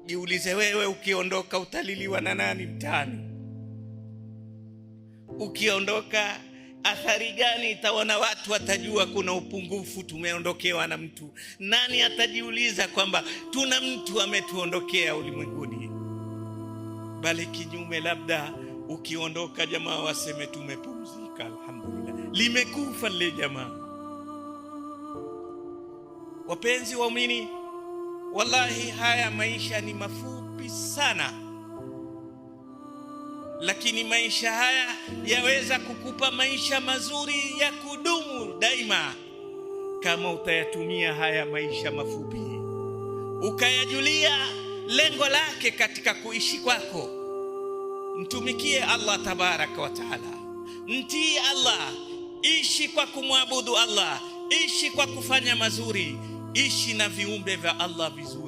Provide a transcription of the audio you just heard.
Jiulize wewe, ukiondoka utaliliwa na nani mtaani? Ukiondoka athari gani itaona? Watu watajua kuna upungufu, tumeondokewa na mtu. Nani atajiuliza kwamba tuna mtu ametuondokea ulimwenguni? Bali kinyume, labda ukiondoka jamaa waseme tumepumzika, alhamdulillah, limekufa lile jamaa. Wapenzi waumini, wallahi haya maisha ni mafupi sana, lakini maisha haya yaweza kukupa maisha mazuri ya kudumu daima, kama utayatumia haya maisha mafupi ukayajulia lengo lake katika kuishi kwako. Mtumikie Allah tabaraka wa taala, mtii Allah, ishi kwa kumwabudu Allah, ishi kwa kufanya mazuri, ishi na viumbe vya Allah vizuri.